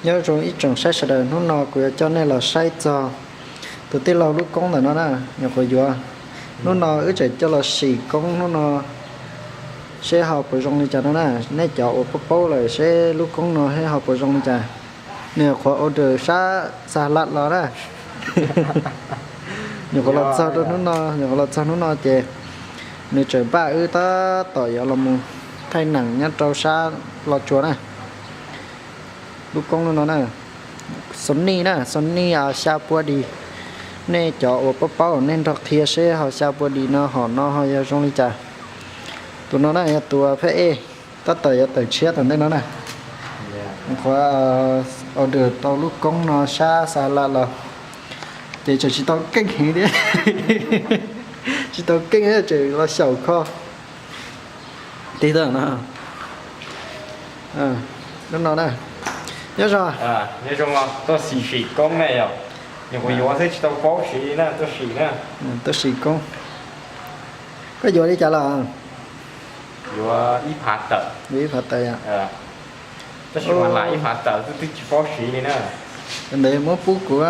Nyob zoo ib tsoom saib sawv daws, hnub no kuv yuav coj nej los saib txog tus tij laug lub koob ntawm no na, nyuam qhuav yuav. Hnub no wb tseem coj los sim koob hnub no seb ho puas zoo li cas no na. Nej cov uas paub paub lawm seb lub koob no seb ho puas zoo li cas. Nws nyuam qhuav order sab Xas Las los na. Nyuam qhuav los txog rau hnub no, nyuam qhuav los txog hnub no ces nws tseem npaj wb tab tom yuav los mus thaij neem nyob rau sab Los Tsuas na. Lub koob lub no na, Sony na, Sony xya pua D. Nej cov uas paub paub nej nrog qhia seb ho xya pua D no hom no ho yog zoo li cas. Tus no na yog tus phab ej tab tom yuav tawm tshiab tom ntej no na. Qhuav order tau lub koob no sab Xas Las los ces tseem tsis tau keej heev thiab. Tsis tau keej thiab tseem los xyaum kho. Tig tau no, lub no na, nyob zoo. Tuaj sim sim koob na yom. Nyuam qhuav yuav xwb tsis tau paub siv li na, tuaj sim na. Tuaj sim koob. Koj yuav li cas los? Yuav ib phav tawm. Yuav ib phav tawm yom. Tab sis mas lam ib phav tawm twb twb tsis paub siv li na. Ntawd muab pub kuv.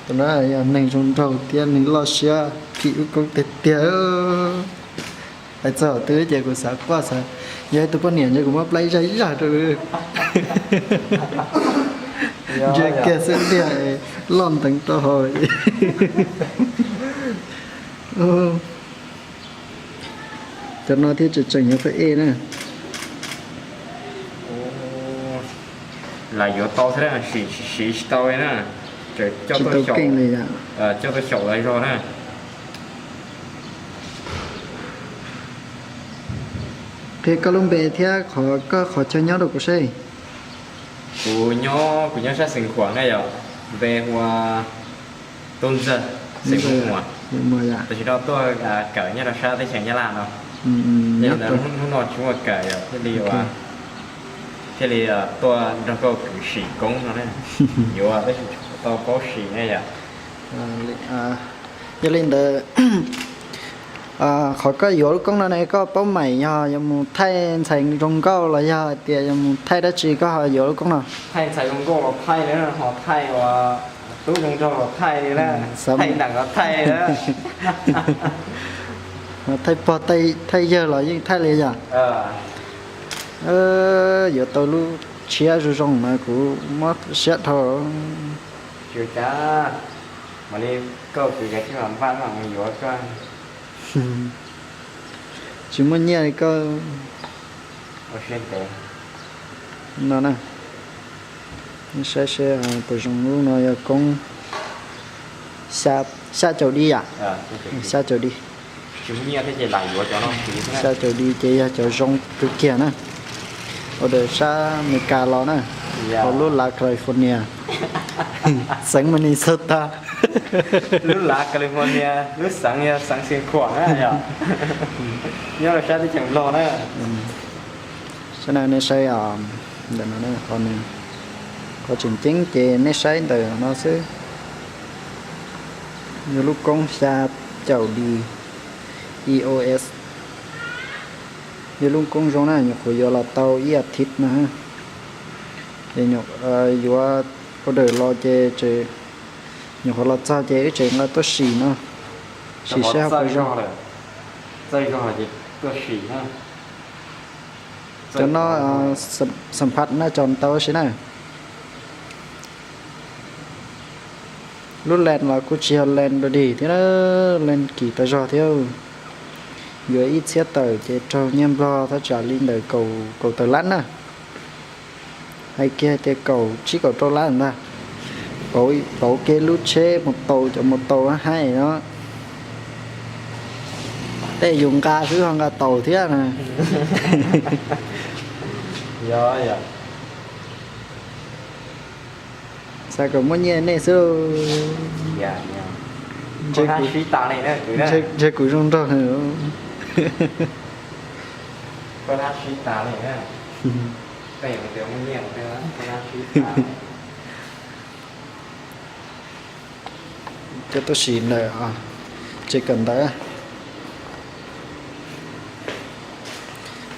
Tus no yog neeg zoo nraug thiab neeg loj siab phim lub koob tiag tiag. Hais txog twb ces kuv xav quaj xav, yog ib tug poj niam ntshe kuv muab plab zaj zaj rau. Ntsia kiag xwb tiag, loj nteev rau hauv. Cov no thiab tseem tseem yog phab ej na. Lam yuav tau thiab, siv tsis tau li na. Tseem coj tuaj xyaum, coj tuaj xyaum lawv zog na. Qhia koj lub npe thiab qhov koj qhov chaw nyob rau kuv seb. Kuv nyob, kuv nyob sab Xeev Khuam na yom, npe hu ua Tub Ntxawg, xeem Muas. Tam sim no tuaj kawm nyob rau sab teb chaws Nyab Laj no. Yog li ntawd hnub no tsis muaj kawm yom, thiaj li ua, thiaj li tuaj nrog koj kwv sim koob no na. Yuav tab sis tsis tau paub sim ne yom. Yog li ntawd, qhov koj yuav lub koob no ne koj paub meej yog yuav mus thaij ntxhais zoo nkauj los yog hais tias yuav mus thaij dab tsi koj ho yuav lub koob no? Thaij ntxhais zoo nkauj los thaij li, ho thaij ua tub zoo nraug los thaij li na, thaij neem los thaij li na. Thaij pog thaij yawg los yeej thaij li yom. Yuav tau lub tshiab zoo zoo mas kuv mob siab dhau. Tsis ua cas, mam li koj kwv cov tsij mam npaj mam mus yuav koj. Tsis muaj nyiaj li koj. Ua siab ntev no na. Saib seb puas zoo, lub no yog koob xya caum di yom. Xya caum di. Xya caum di ces yog cov zoo kawg kiag na. Order sab Amelikas los na, hauv lub lav California, xeev Minnesota. Lub lav California, lub xeev yog xeev Xeev Khuam na yom. Nyob rau sab teb chaws Nplog na. Saib na, nej saib, ntawm no, qhov tseem ceeb ces nej saib ntawm no xwb. Yog lub koob xya caum di, E O S. Yog lub koob zoo na, nyuam qhuav yuav los tau ib as thiv no. Ces yuav order los ces nyuam qhuav los txog ces wb tseem nqa tuaj sim no, sim seb ho puas zoo. Cov no xam phaj na, tso tau si na. Lub lens los kuj tsis yog lens dog dig thiab, lens kim tas zog thiab. Yuav ib txhiab tawm ces raug nyiaj Nplog thaj tsam li ntawm kaum tawm lab na. Hais kiag hais tias kaum tsib kaum rau lab ntag. Pauv kiag lub tsheb mus taus cov mus taus haib no. Tej yus nqa xwb ho nqa taus thiab na. Xav kom muaj nyiaj nej xwb. Ntshe kuv zoo nraug. Cov tuaj sim ntawm tsev kawm ntawv.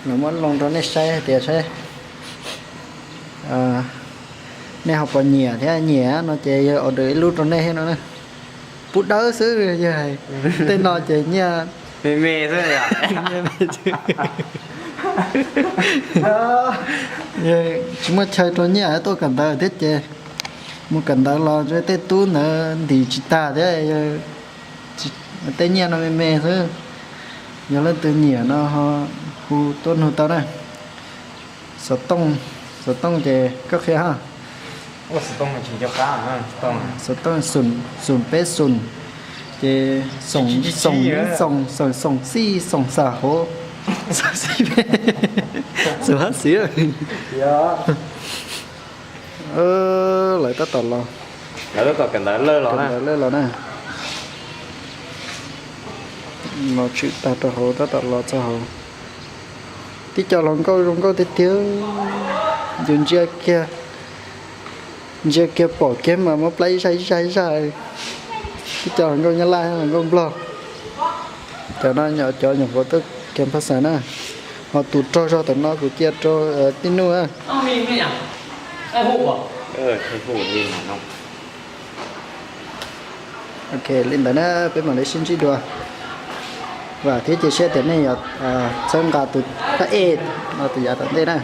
Los muab loo rau nej saib hais tias saib nej ho puas nyiam thiab, nyiam no ces yawg order ib lub rau nej thiab no na. Pub dawb xwb yawg hais, tej no ces nyiaj me me xwb. Yawg tsis muaj chaw rau nyiaj tuaj kawm ntawv thiab ces mus kawm ntawv los tej tub ntawd ntim tsis tag thiab, tej nyiaj no me me xwb. Yog leej twg nyiam no ho hu tuaj nug tau na. Xov tooj, xov tooj ces koj qhia ha. Xov tooj xoom peb xoom, ces xoom, xoom, xoom, xoom xij, xoom xas hauv, xoom xij peb, xoom hab xiv. Lawv tab tom los, lawv tab tom kawm ntawv lawm los na. Los tshwm tag rau hauv tab tom los txog hauv. Tib co hluas nkauj zoo nkauj tiag tiag, yus ntsia kiag, ntsia kiag pom kiag mas muab plab ib zaj ib zaj ib zaj. Tib co hluas nkauj Nyab Laj, hluas nkauj Nplog. Cov no cov nyuam qhuav tuaj kiag Paj Xaim na. Ho tus rog zog tom no kuv cia rau tij Nuj na. Ok, li ntawd na peb mam li sib ntsib dua. Vam thiab cia siab tias nej yuav txhawb nqa tus phab ej no tus yav tom ntej na.